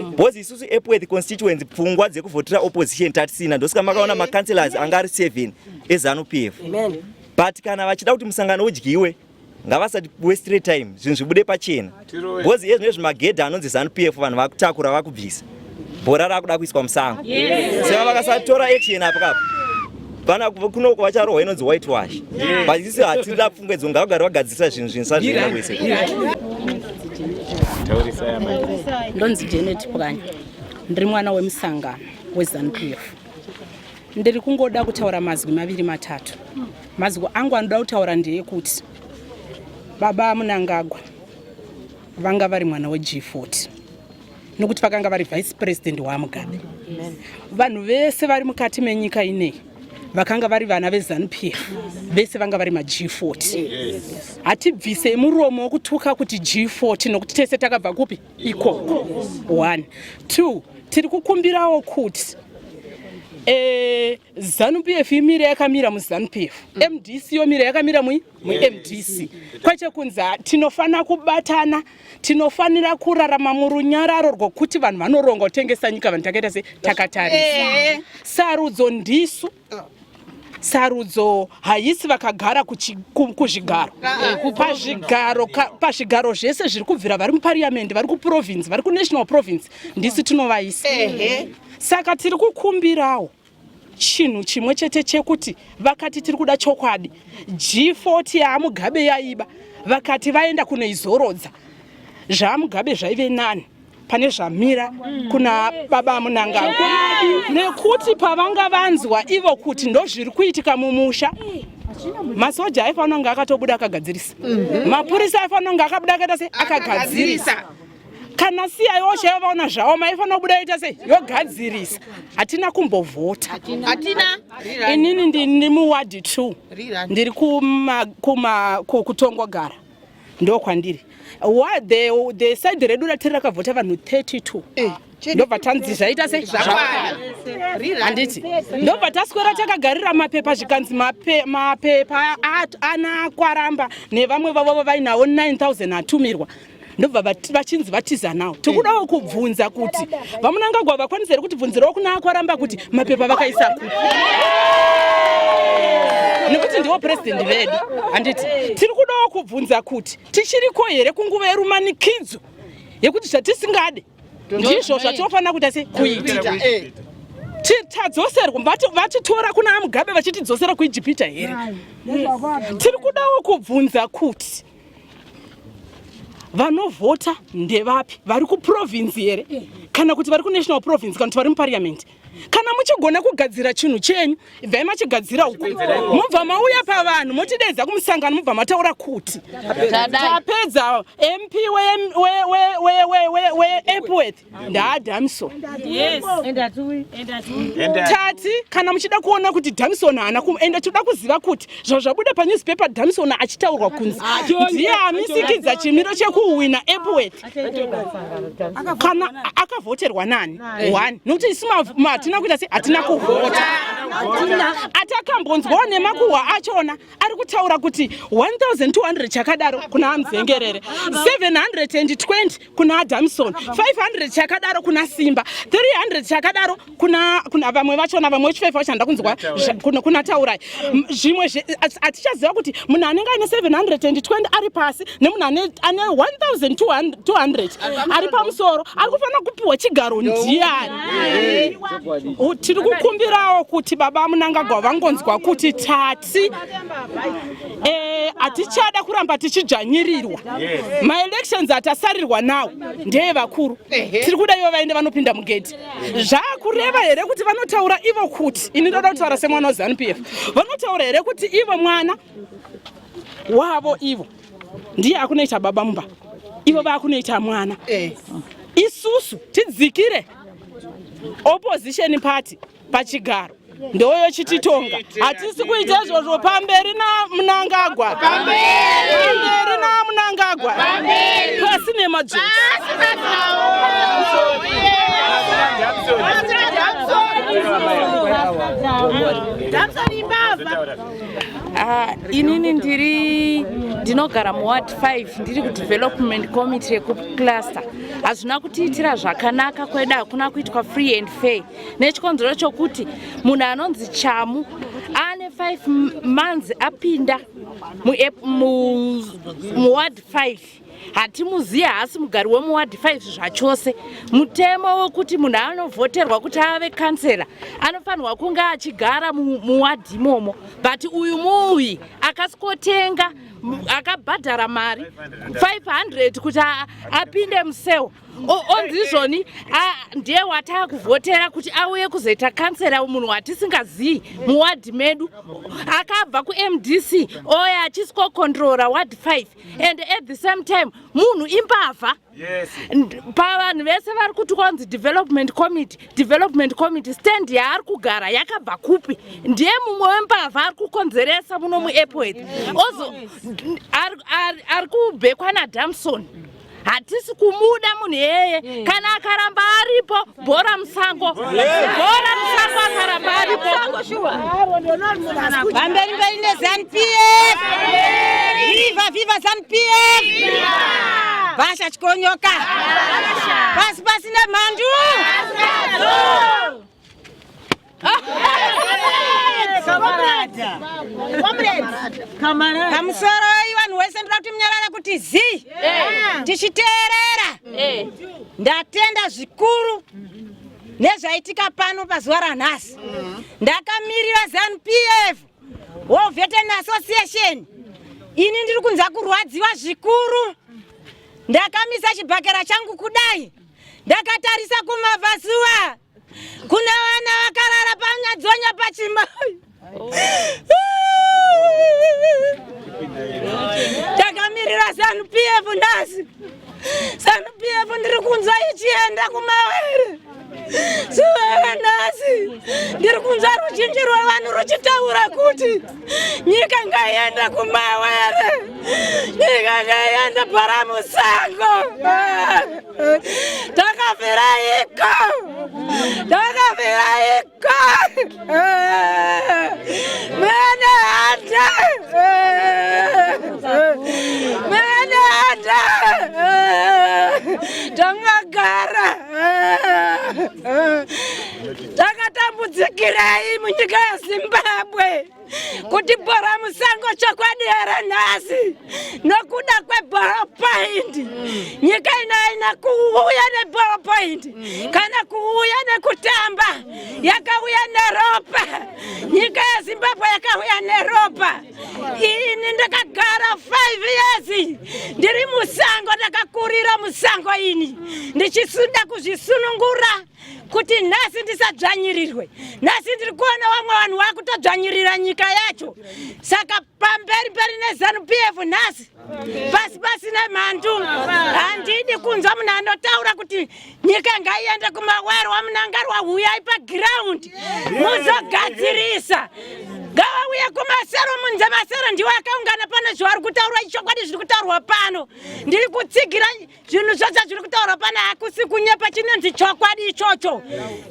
because isusu epworth constituency pfungwa dzekuvhotera opposition tatisina ndosaka makaona macancelors anga ari 7 ezanu p f but kana vachida kuti musangano udyiwe ngavasati wastre time zvinhu zvibude pachena because iye zvino zvimagedha anonzi zanu p f vanhu vakutakura vakubvisa bhora rakuda kuiswa musango saka vakasatora action apo kapo vana kunoko vacharohwa inonzi white wash but isi hatida pfungwa idzo ngavagare vagadzirisa zvinhu zvinhu sazvienda kwese ndonzi Janet Pwanya ndiri mwana wemusangano weZanu PF ndiri kungoda kutaura mazwi maviri matatu mazwi angu anoda kutaura ndeyekuti baba Mnangagwa vanga vari mwana weG40 nokuti vakanga vari vice president waMugabe. Vanhu vese vari mukati menyika ineyi vakanga vari vana veZanu PF vese vanga vari maG40. Hatibvisei muromo wekutuka kuti G40 nokuti tese takabva kupi ikoko. One, two, tiri kukumbirawo kuti eh, Zanu PF imire yakamira muZanu PF, MDC yomira yakamira mui muMDC, kwete kunzi tinofanira kubatana tinofanira kurarama murunyararo rwokuti vanhu vanoronga kutengesa nyika vanhu takaita se takatarisa eh. sarudzo ndisu sarudzo haisi vakagara kuzvigaro ah. eh, pazvigaro pazvigaro zvese zviri kubvira vari mupariyamendi vari kuprovince vari kunational province ndisu tinovaisa saka tiri kukumbirawo chinhu chimwe chete chekuti vakati tiri kuda chokwadi G40 yaamugabe yaiba vakati vaenda kunoizorodza zvaamugabe zvaive nani pane zvamira kuna baba Mnangagwa nekuti pavanga vanzwa ivo kuti ndozviri kuitika mumusha masoja aifanira kunge akatobuda akagadzirisa mhm. mapurisa aifanira kunge akabuda akaita sei akagadzirisa kana siya yosha yovaona zvaoma aifanira kubuda yoita sei yogadzirisa hatina kumbovhota hatina inini ndini muwadhi 2 ndiri kutongogara ndokwandiri the, the side redu ratiri rakavhota vanhu 32 eh. ndobva tanzi zvaita sei handiti ndobva taswera takagarira mapepa zvikanzi mapepa ana kwaramba nevamwe vavo vainawo 9000 atumirwa ndobva vachinzi vatiza nawo tikudawo kubvunza kuti vamunangagwa vakwanisa here kutibvunzirawo kuna akwaramba kuti mapepa vakaisa kupi nekuti ndiwo purezidendi vedu handiti tiri kudawo kubvunza kuti tichiriko here kunguva yerumanikidzo yekuti zvatisingade ndizvo zvatinofanira kuita se kuita eh. tadzoserwa vatitora kuna amugabe vachitidzosera kuijipita here tiri kudawo kubvunza kuti vanovhota ndevapi vari kuprovince here kana kuti vari kunational province kana kuti vari muparliament Kana muchigona kugadzira chinhu chenyu, ibvai machigadzira uko, mobva mauya pavanhu motideedza kumusangano, mobva mataura kuti tapedza. MP weEpworth ndaDamson. Tati kana muchida kuona kuti Damson haana ende tinoda kuziva kuti zvavo zvabuda panewspaper, Damson achitaurwa kunzi ndiye amisikidza chimiro chekuhwina Epworth, kana akavhoterwa nani? One, nokuti isu hatina kuita se hatina kuvhota, atakambonzwawo nemakuhwa achona ari kutaura kuti 1200 chakadaro kuna Amzengerere, 720 kuna Adamson, 500 chakadaro kuna Simba, 300 chakadaro kuna vamwe vachona, vamwe vechi5 vacho handa kunzwa kuna Taurai. Zvimwe hatichaziva kuti munhu anenge aine 720 ari pasi nemunhu ane 1200 ari pamusoro ari kufanira kupiwa chigaro ndiani. Tiri kukumbirawo kuti baba Munangagwa vangonzwa kuti tati hatichada kuramba tichidzvanyirirwa. Maelections atasarirwa nawo ndeyevakuru, tiri kuda ivo vaende vanopinda mugedhi. Zvakureva here kuti vanotaura ivo kuti, ini ndoda kutaura semwana weZANU PF, vanotaura here kuti ivo mwana wavo ivo ndiye akunoita baba mumba, ivo vakunoita mwana, isusu tidzikire opposition party pachigaro ndoyo chititonga? Hatisi kuita izvozvo. Pamberi naMunangagwa, pamberi naMunangagwa, pasi nemadzveti. Inini ndiri ndinogara muward 5, ndiri kudevelopment committee yekucluster. Hazvina kutiitira zvakanaka kwedu, hakuna kuitwa free and fair nechikonzero chokuti munhu anonzi Chamu ane 5 months apinda muward 5, hatimuziye, haasi mugari wemuward 5 zvachose. Mutemo wekuti munhu anovhoterwa kuti ave kansela anofanirwa kunge achigara muwadhi imomo, but uyu muuyi akasikotenga, akabhadhara mari 500 kuti apinde mucell, onzi izvoni ndiye wataakuvhotera kuti auye kuzoita kansela, munhu watisingazivi muwadhi medu, akabva kuMDC, oya achisikokontrora ward 5, and at the same time munhu imbavha. Pavanhu vese vari kuti kwanzi development committee, development committee, stand yaari kugara yakabva kupi? Ndiye mumwe wembavha ari kukonzeresa muno muEpworth, ozo ari kubhekwa naDamson. Hatisi kumuda munhu iyeye. Kana akaramba aripo, bhora musango, bhora musango akaramba aripo. Pamberi mberi neZANU PF! Viva viva ZANU PF! Basha chikonyoka! Pasi pasi nemhandu! Pamusoro vanhu wese, ndoda kuti munyarare kuti zii tichiteerera. Ndatenda zvikuru nezvaitika pano pazuva ranhasi. Ndakamirira ZANU PF War Veteran Association. Ini ndiri kunza kurwadziwa zvikuru. Ndakamisa chibhakera changu kudai, ndakatarisa kumavhasuwa kuna vana vakarara panyadzonya pachimai. Takamirira ZANU PF nhasi. ZANU PF ndiri kunzwa ichienda kumawere zuva ranhasi. Ndiri kunzwa ruzhinji rwevanhu ruchitaura kuti nyika ngaienda kumawere, nyika ngaienda paramusango. Takafira iko, takafira iko mene hata mene hata tangagara takatambudzikirei munyika yeZimbabwe kuti bhora musango chokwadi here nhasi nokuda kweball point? Nyika ino haina kuuya neball point kana kuuya nekutamba, yakauya neropa nyika yeZimbabwe. yeZimbabwe yakauya neropa. Ini ndakagara 5 years ndiri musango, ndakakurira musango ini ndichisuda kuzvisunungura kuti nhasi ndisadzvanyirirwe. Nhasi ndiri kuona vamwe vanhu vakutodzvanyirira nyika yacho, saka pamberi peri neZanu PF nhasi, pasi pasi nemhandu. Handidi kunzwa munhu anotaura kuti nyika ngaiende kumawero. WaMunangarwa, huyai pagiraundi muzogadzirisa. Ngavauye kumasero, munze masero ndiwo akaungana pano. Zvavari kutaurwa ichokwadi, zviri kutaurwa pano ndiri kutsigira. Zvinhu zvose zviri kutaurwa pano hakusi kunyepa, chinonzi chokwadi ichocho.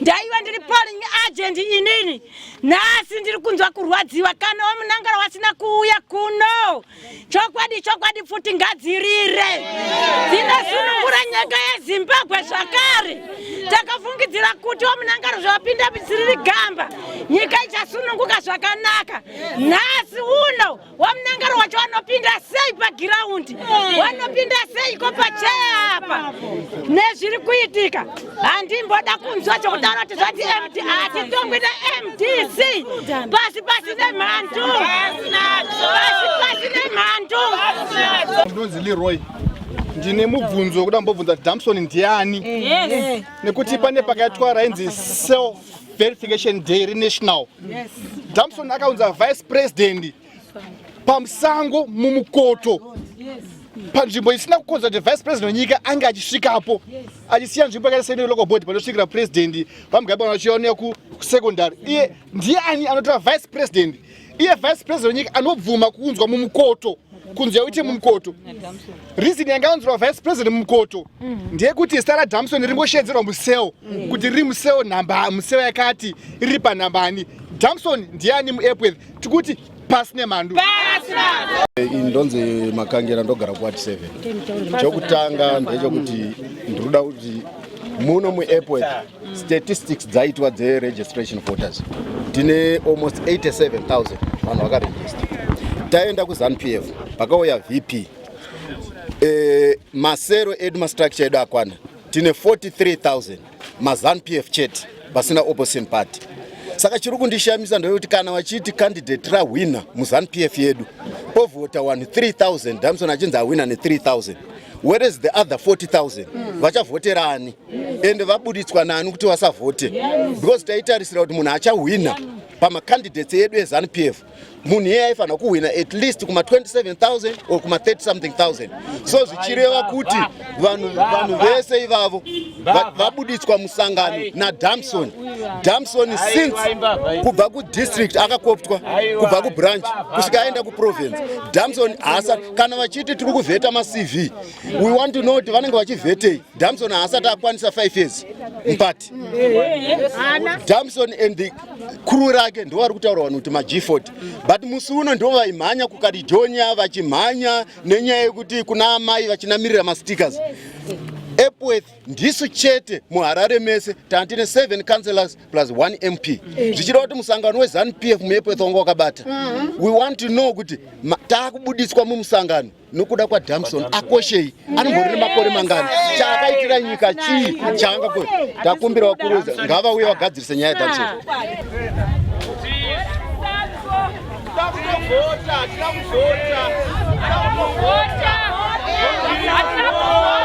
Ndaiva ndiri polling agent inini. Nhasi ndiri kunzwa kurwadziwa kana waMunangara wasina kuuya kuno. Chokwadi chokwadi, pfuti ngadzirire, dzinosunungura nyika yeZimbabwe zvakare. Takafungidzira kuti waMunangara zvavapinda riri gamba, nyika ichasununguka zvakanaka. Nhasi uno waMunangaro wacho wanopinda sei pagiraundi? Wanopinda seiko pacheya apa nezviri kuitika? Handimboda kunzwa chokutaura kuti zvati MD. Hatitongwi neMDC. Pasi pasi nemhandu, pasi pasi nemhandu. Ndinonzi Leroy. Ndine mubvunzo wekuda kumbobvunza kuti Damson ndiani, nekuti pane pakaitwa rainzi self verification day renational. Damson akaunza vice president pamusango mumukoto, panzvimbo isina kukonza kuti vice president wenyika ange achisvikapo, achisiya nzvimbo yakaita sene local board panosvikira president vaMugabe vachionea kusecondary. Iye ndiani anotora vice president? Iye vice president wenyika anobvuma kuunzwa mumukoto, kunzi yaite mumukoto. Reason yanga yaunzirwa vice president mumukoto ndeyekuti zita raDamson ringoshedzerwa mucell, kuti riri mucell namba, mucell yakati, riri panhambani. Damson ndiani muEpworth? Tikuti pasi nemhandu. Ini ndonzi Makangera, ndogara kuward 7. Chokutanga ndechekuti ndinoda kuti muno muEpworth statistics dzaitwa dzeregistration voters, tine almost 87,000 vanhu vakaregister. Taenda kuZANU PF, pakauya VP, masero edu, mastructure edu akwana, tine 43,000 maZANU PF chete, pasina opposition party. Saka chiri kundishamisa ndeyekuti kana vachiti candidate rahwina muZANU PF yedu, povhota vanhu 3000, Damson achinzi ahwina ne3000, whereas the other 40,000 vachavhotera ani? Ende vabuditswa nani kuti vasavhote? Because taitarisira kuti munhu achahwina pamacandidates edu eZANU PF, munhu iye aifanira kuhwina at least kuma 27,000 or kuma 30 something thousand. So zvichireva kuti vanhu vese ivavo vabuditswa musangano naDamson. Damson since kubva kudistrict akakoptwa, kubva kubranch kusvika aenda kuprovince, Damson haasa. Kana vachiti tiri kuvheta maCV, we want to know kuti vanenge vachivhetei. Damson haasati akwanisa 5 years muparty. Damson and the crew rake ndo vari kutaura vanhu kuti maG40, but musi uno ndo vaimhanya kuKaridonia, vachimhanya nenyaya yekuti kuna amai vachinamirira mastickers. Epworth ndisu chete muHarare mese tanga tine 7 councillors plus 1 MP, zvichireva kuti musangano weZANU PF muEpworth wanga wakabata. We want to know kuti taakubuditswa mumusangano nokuda kwaDamson. Akoshei? Anombori nemakore mangani? Chaakaitira nyika chii chaanga? Takumbira vakuruza ngavauye vagadzirise nyaya yaDamson. Kuvhota, hatina kuvhota, hatina kuvhota, hatina kuvhota.